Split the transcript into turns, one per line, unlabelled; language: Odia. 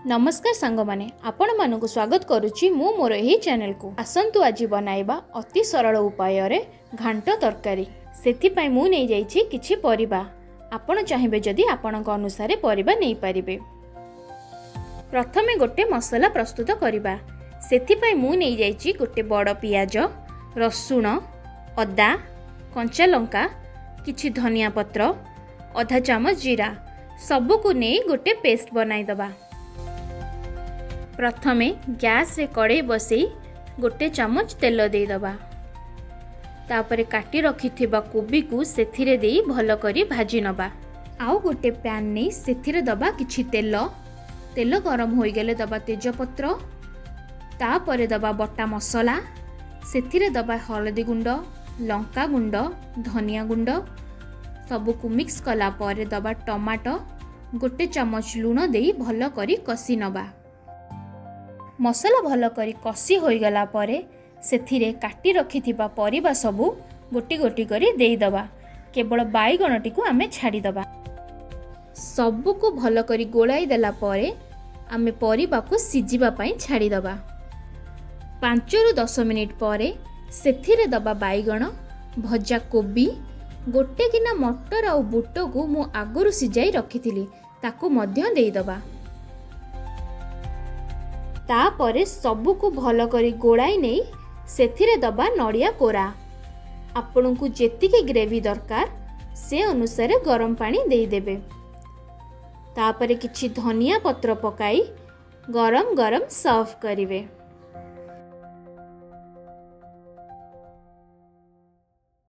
ନମସ୍କାର ସାଙ୍ଗମାନେ, ଆପଣମାନଙ୍କୁ ସ୍ୱାଗତ କରୁଛି ମୁଁ ମୋର ଏହି ଚ୍ୟାନେଲକୁ। ଆସନ୍ତୁ ଆଜି ବନାଇବା ଅତି ସରଳ ଉପାୟରେ ଘାଣ୍ଟ ତରକାରୀ। ସେଥିପାଇଁ ମୁଁ ନେଇଯାଇଛି କିଛି ପରିବା। ଆପଣ ଚାହିଁବେ ଯଦି ଆପଣଙ୍କ ଅନୁସାରେ ପରିବା ନେଇପାରିବେ। ପ୍ରଥମେ ଗୋଟେ ମସଲା ପ୍ରସ୍ତୁତ କରିବା। ସେଥିପାଇଁ ମୁଁ ନେଇଯାଇଛି ଗୋଟେ ବଡ଼ ପିଆଜ, ରସୁଣ, ଅଦା, କଞ୍ଚା ଲଙ୍କା, କିଛି ଧନିଆ ପତ୍ର, ଅଧା ଚାମଚ ଜିରା। ସବୁକୁ ନେଇ ଗୋଟେ ପେଷ୍ଟ ବନାଇଦେବା। ପ୍ରଥମେ ଗ୍ୟାସରେ କଡ଼େଇ ବସେଇ ଗୋଟେ ଚାମଚ ତେଲ ଦେଇଦେବା। ତାପରେ କାଟି ରଖିଥିବା କୋବିକୁ ସେଥିରେ ଦେଇ ଭଲ କରି ଭାଜି ନେବା। ଆଉ ଗୋଟେ ପ୍ୟାନ୍ ନେଇ ସେଥିରେ ଦେବା କିଛି ତେଲ। ତେଲ ଗରମ ହୋଇଗଲେ ଦେବା ତେଜପତ୍ର। ତାପରେ ଦେବା ବଟା ମସଲା। ସେଥିରେ ଦେବା ହଳଦୀ ଗୁଣ୍ଡ, ଲଙ୍କା ଗୁଣ୍ଡ, ଧନିଆ ଗୁଣ୍ଡ। ସବୁକୁ ମିକ୍ସ କଲା ପରେ ଦେବା ଟମାଟୋ। ଗୋଟେ ଚାମଚ ଲୁଣ ଦେଇ ଭଲ କରି କଷି ନେବା। ମସଲା ଭଲ କରି କଷି ହୋଇଗଲା ପରେ ସେଥିରେ କାଟି ରଖିଥିବା ପରିବା ସବୁ ଗୋଟି ଗୋଟି କରି ଦେଇଦେବା। କେବଳ ବାଇଗଣଟିକୁ ଆମେ ଛାଡ଼ିଦେବା। ସବୁକୁ ଭଲ କରି ଗୋଳାଇ ଦେଲା ପରେ ଆମେ ପରିବାକୁ ସିଝିବା ପାଇଁ ଛାଡ଼ିଦେବା। 5ରୁ 10 ମିନିଟ୍ ପରେ ସେଥିରେ ଦେବା ବାଇଗଣ, ଭଜା କୋବି, ଗୋଟେ ଗିନା ମଟର ଆଉ ବୁଟକୁ ମୁଁ ଆଗରୁ ସିଝାଇ ରଖିଥିଲି, ତାକୁ ମଧ୍ୟ ଦେଇଦେବା। ତାପରେ ସବୁକୁ ଭଲ କରି ଗୋଳାଇ ନେଇ ସେଥିରେ ଦେବା ନଡ଼ିଆ କୋରା। ଆପଣଙ୍କୁ ଯେତିକି ଗ୍ରେଭି ଦରକାର, ସେ ଅନୁସାରେ ଗରମ ପାଣି ଦେଇଦେବେ। ତାପରେ କିଛି ଧନିଆ ପତ୍ର ପକାଇ ଗରମ ଗରମ ସର୍ଭ କରିବେ।